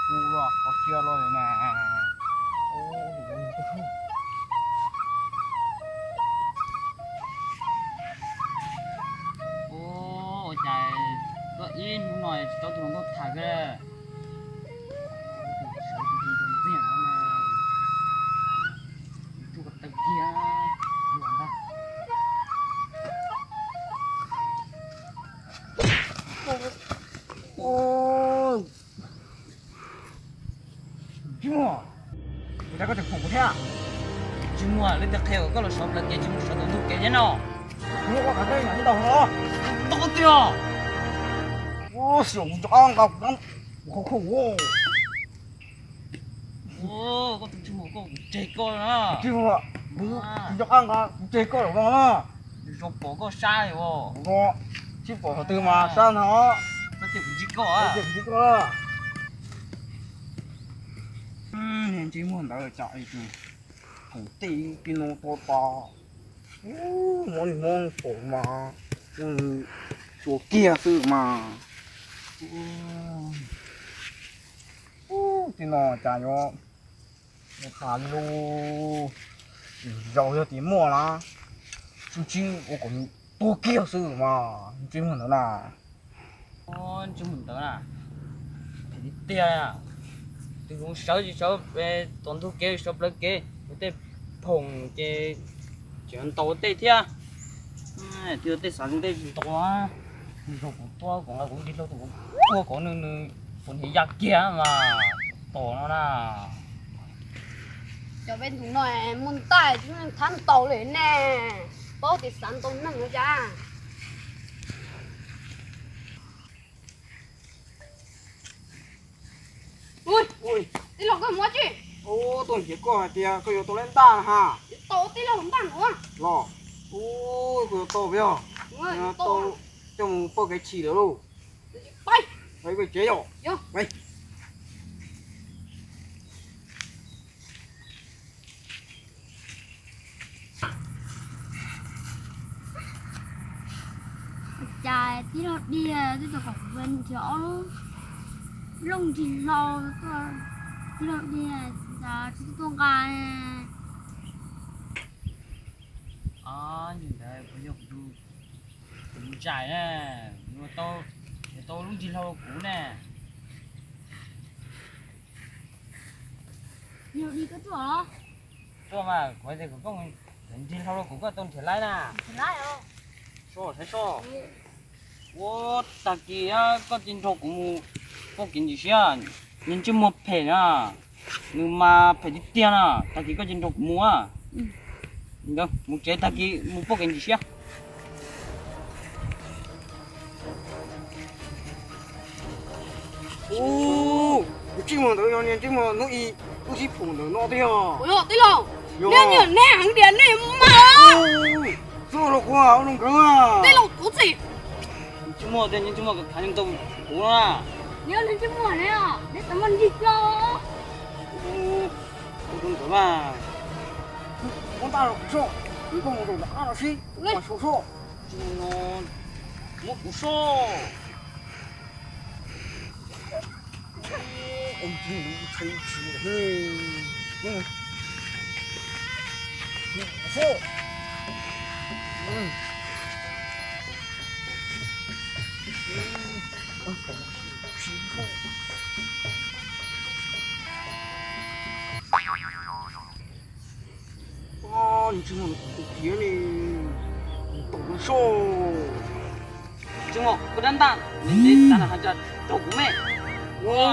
Kuv los qhov txhia los na. Ua cas tuaj ib hnub no tsis tau tus hluas nkauj tham kiag li. Sawv tus tus ntxiag no na, tsuj ko taw kiag luag ntag. Tsis muaj, ua cas koj tseem pom kuv thiab? Tsis muaj, leej twg qhia kom koj los sawv plawv kev tsis mus sawv ntawm ntug kev thiab no? Kuv ua qhov tseeb ntau no. Ntau tiag. Ua xyov kuv rov qab nqa kuv khau khau. Koj tus ntsej muag koj, kuv tseg koj na. Tsis muaj, kuv tsis rov qab nqa, kuv tseg koj lawm no na. Zoo pom koj sab li os. Sib pom qhov twg mas sab no. Koj ces kuv ntsib koj, koj ces kuv ntsib koj. Niag ntsej muag ntawd tsam tus khoom tej pib no to tas. Mob li mob pom mas xyuas kiag xwb mas. Tej no cas yuav mus tham lus zaus yog tias muaj na, sib ntsib ua kom tuag kiag xwb mas ntsej muag ntawd na. Ntsej muag ntawd na, phem tiag tiag. Tus mus sawv tsis sawv tom ntug kev, sawv plawv kev, ua tej phoom ces tseem ntaus tej thiab. Twb ua tej xav ntej tsis ntaus, nrog kuv tuaj kom nqa kuv nrig hlau tus kuv ua kom nws, nws tus niag ya kiag mas tom no na. Cov peb tus no muaj ntaj tsis muaj neeg thab ntaus li ne, paub tias xav ntaus neeg no cas. Ui, tij laug koj mus ua dab tsi? Tuaj nrhiav koj hais tias koj yuav tau lab ntaj ha. Tau tij laug ntaj nuav los. Ui, koj yuav tau puas yog? Tau, coj mus pauj kev chim lawm lauj. Peb, peb tsev yom. Cas tij laug Dias twb tau kom kuv nrhiav ob lub looj nrig hlau tuaj, tij laug Dias tsis tuaj nqa. Ntawd puas yog kuv tus ntxhais na, yuav tau lub nrig hlau rau kuv ne. Tij laug Dias koj tuaj los? Tuaj mas, kuv hais tias kom koj nrig hlau rau kuv, koj tau nrhiav laib na. Nrhiav laib os. Saib soj. Ua, tag kis koj cia nrog kuv mus pauj kev ntsis siab. Niag ntsej muag phem na, nws mas phem tiag tiag na, tag kis koj cia nrog kuv mus a. Mus tsev tag kis mus pauj kev ntsis siab. Ub, tus ntsej muag ntawd yog niag ntsej muag hnub ib wb sib pom ntawm no tiag. Ua, tij laug, niag neb heev tiag nej mas. Txhob los kuv ua zoo nkawd. Tij laug, kuv txiv. Ntsej muag tiag, ntsej muag khav ntaus kuv na. Niag ntsej muag ne, neb tau muaj nrig hlau. Ua zoo nkawd mas. Muab ntaj los kuv soj, koj mus zaum nram qab los sib, mas soj soj. Muab kuv soj. Ntsej muag kuv tiag ne, tau soj. Ntsej muag koj dab ntaj, neb tas has tas raug kuv me. Ua,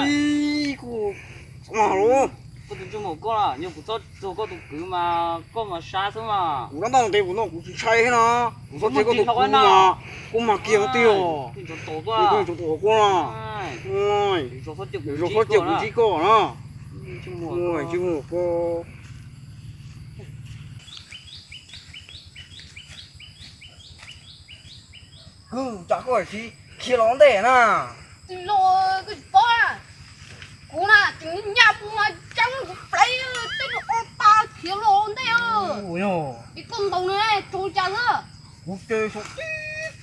kuv txhob mas los. Koj tus ntsej muag koj, yog kuv txhob raug koj tus kwv mas koj mas sab xwb mas. Kuv dab ntaj ntev kuv no kuv tsis ntshai thiab no. Kuv txhob cia koj tus kwv mas koj mas kiag tiag. Koj txhob cia kuv ntsib koj na. Ntsej muag koj. Kwv, cas koj tsis khiav los ntej na? Tij laug, koj tsis paub na, kuv na tseem nyab mus mas tseeb kuv pleev tej lub o ta khiav los ntej. Ces koj ntaus nws tsaug cas xwb. Kuv ces saum tib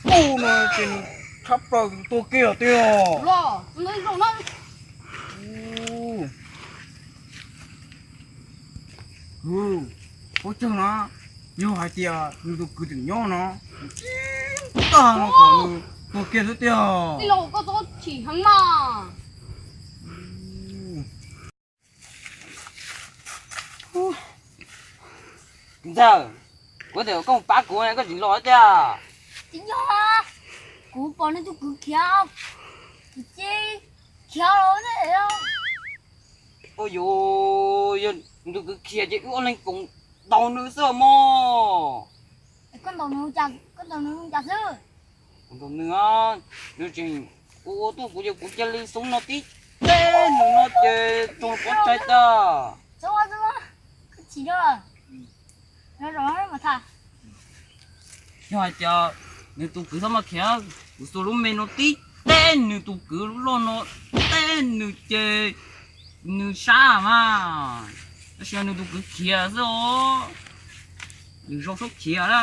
tug no ces nws tshab plaws tuag kiag tiag. Los, nws zaum no. Hu, paub tsawg no, yog hais tias nws tus kwv tseem nyob no, tag no kom nws tuag kiag xwb tiag. Tij laug, koj txhob chim heev mas. Ntxawg, kuv tias koj mus pab kuv, koj tsis los tiag. Tsis yog, kuv pom nws tus kwv khiav, kuv cia li khiav los. Ua yuv, yog nws tus kwv khiav ces wb ob leeg koom ntaus nws xwb mog. Koj ntaus nws, koj ntaus nws cas xwb? Kuv ntaus nws, nws tseem ua ua tuaj kuv ces kuv cia li xub no tib teg nws no ces tsuas pov tseg tag. Yog hais tias nws tus kwv txhob mas khiav, kuv xuas lub me no tib teg nws tus kwv lub loj no, teb nws ces nws sab mas, tab sis nws tus kwv khiav xwb os, nws zoo suab khiav na.